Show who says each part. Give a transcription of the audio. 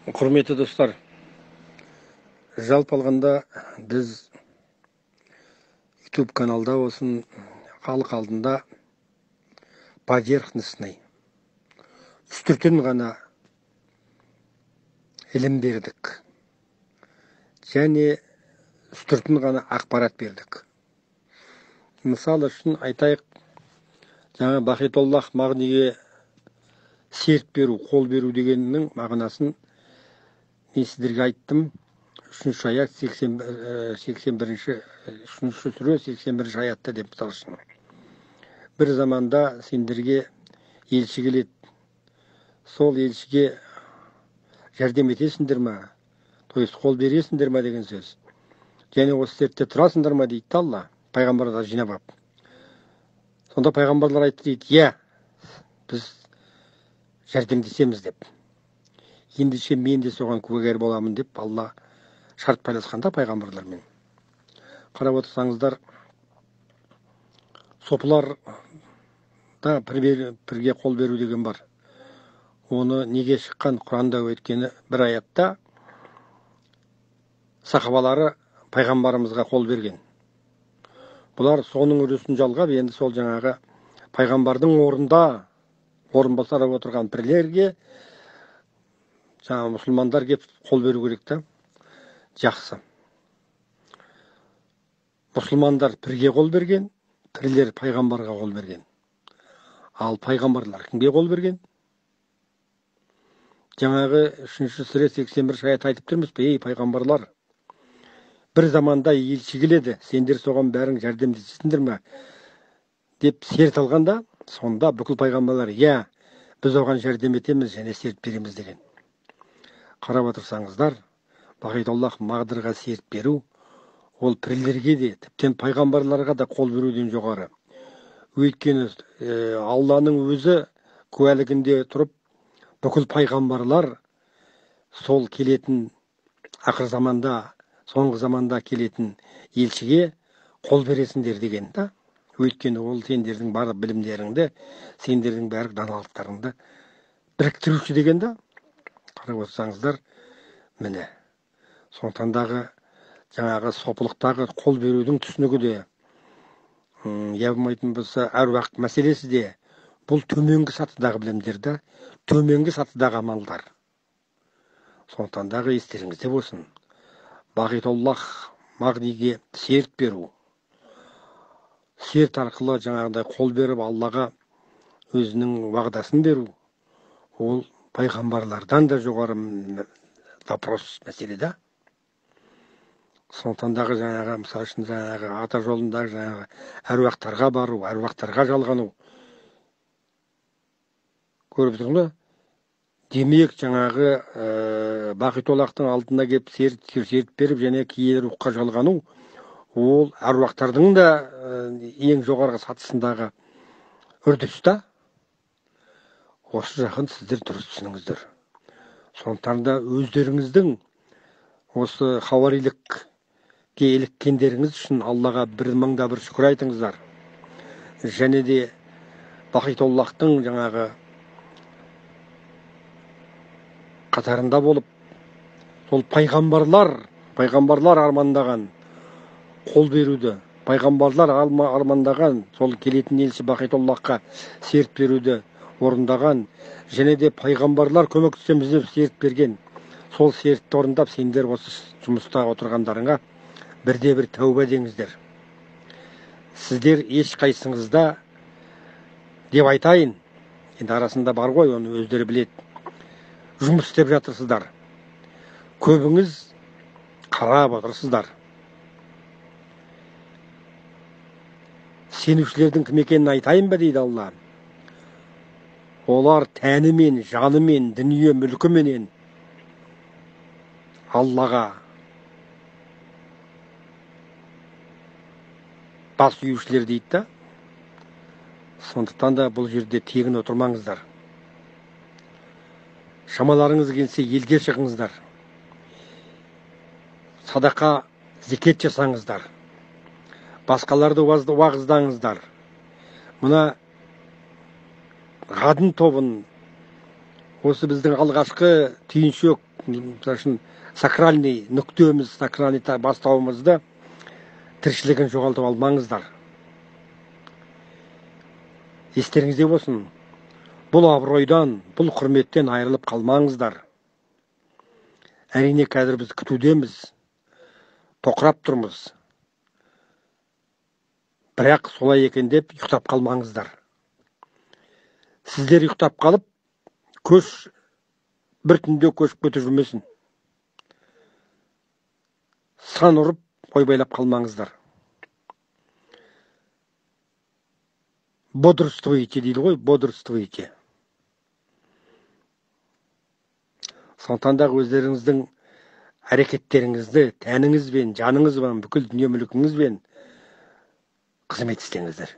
Speaker 1: Құрметті достар, жалпы алғанда біз YouTube каналда болсын, халық алдында поверхностный, үстіртін ғана ілім бердік және үстіртін ғана ақпарат бердік. Мысал үшін айтайық, жаңа Бақитоллах Мағниге серт беру, қол беру дегеннің мағынасын мен сіздерге айттым. 3-ші аят, 81-ші, 3-ші сүре, 81-ші аятта деп мысал үшін. Бір заманда сендерге елші келеді. Сол елшіге жәрдем етесіңдер ме? То есть қол бересіңдер ме деген сөз. Және осы сертте тұрасыңдар ма дейді Алла, пайғамбарлар жинап алып. Сонда пайғамбарлар айтты дейді, иә, біз жәрдемдесеміз деп. Ендеше мен де соған куәгер боламын деп Алла шарт байласқанда пайғамбарлармен. Қарап отырсаңыздар, сопылар да бірге қол беру деген бар. Оны неге шыққан Құранда, өйткені бір аятта сахабалары пайғамбарымызға қол берген. Бұлар соның үрдісін жалғап, енді сол жаңағы пайғамбардың орнында орынбасар болып отырған пірлерге жаңа мұсылмандар кеп қол беру керек та. Жақсы. Мұсылмандар пірге қол берген, пірлер пайғамбарға қол берген. Ал пайғамбарлар кімге қол берген? Жаңағы 3-ші сүре 81-ші аят айтып тұрмыз ба? Ей пайғамбарлар, бір заманда елші келеді, сендер соған бәрің жәрдемдесесіңдер ме деп серт алғанда, сонда бүкіл пайғамбарлар, иә, біз оған жәрдем етеміз және серт береміз деген. Қарап отырсаңыздар, Бақитоллах Мағдырға серт беру, ол пірлерге де, тіптен пайғамбарларға да қол беруден жоғары. Өйткені Алланың өзі куәлігінде тұрып, бүкіл пайғамбарлар сол келетін ақыр заманда, соңғы заманда келетін елшіге қол бересіңдер деген да. Өйткені ол сендердің барлық білімдеріңді, сендердің барлық даналықтарыңды біріктіруші деген да. Қарап отырсаңыздар, міне, сондықтан жаңағы сопылықтағы қол берудің түсінігі де, я болмайтын болса әруақ мәселесі де, бұл төменгі сатыдағы білімдер да, төменгі сатыдағы амалдар. Сондықтан дағы естеріңізде болсын, Бақитоллах Мағниге серт беру, серт арқылы жаңағыдай қол беріп Аллаға өзінің уағдасын беру, ол пайғамбарлардан да жоғары вопрос мәселе да. Сондықтан дағы жаңағы, мысал үшін, жаңағы ата жолындағы жаңағы әруақтарға бару, әруақтарға жалғану. Көріп тұрсың ба? Демек, жаңағы Бақитоллахтың алдына келіп серт беріп және киелі рухқа жалғану, ол әруақтардың да ең жоғарғы сатысындағы үрдіс та. Осы жақын сіздер дұрыс түсініңіздер. Сондықтан да өздеріңіздің осы хауарилікке іліккендеріңіз үшін Аллаға бір мыңда бір шүкір айтыңыздар. Және де Бақитоллахтың жаңағы қатарында болып, сол пайғамбарлар армандаған қол беруді, пайғамбарлар армандаған сол келетін елші Бақитоллахқа серт беруді орындаған, және де пайғамбарлар көмектесеміз деп серт берген, сол сертті орындап сендер осы жұмыста отырғандарыңа бірде бір тәуба деңіздер. Сіздер ешқайсыңызда деп айтайын, енді арасында бар ғой, оны өздері біледі, жұмыс істеп жатырсыздар. Көбіңіз қарап отырсыздар. Сенушілердің кім екенін айтайын ба дейді Алла. Олар тәнімен, жанымен, дүние мүлкіменен Аллаға бас июшілер дейді да. Сондықтан да бұл жерде тегін отырмаңыздар. Шамаларыңыз келсе елге шығыңыздар. Садақа, зекет жасаңыздар. Басқаларды уағыздаңыздар. Мына Ғадын тобын, Осы біздің алғашқы түйіншек, мысалы үшін, сакральный нүктеміз, сакральный бастауымызды, тіршілігін жоғалтып алмаңыздар. Естеріңізде болсын, бұл абыройдан, бұл құрметтен айырылып қалмаңыздар. Әрине, қазір біз күтудеміз, тоқырап тұрмыз. Бірақ солай екен деп ұйықтап қалмаңыздар. Сіздер ұйықтап қалып, көш бір түнде көшіп кетіп жүрмесін. Сан ұрып, ойбайлап қалмаңыздар. Бодрствуйте дейді ғой, бодрствуйте. Сондықтан да өздеріңіздің әрекеттеріңізді тәніңізбен, жаныңызбен, бүкіл дүние мүлкіңізбен қызмет істеңіздер.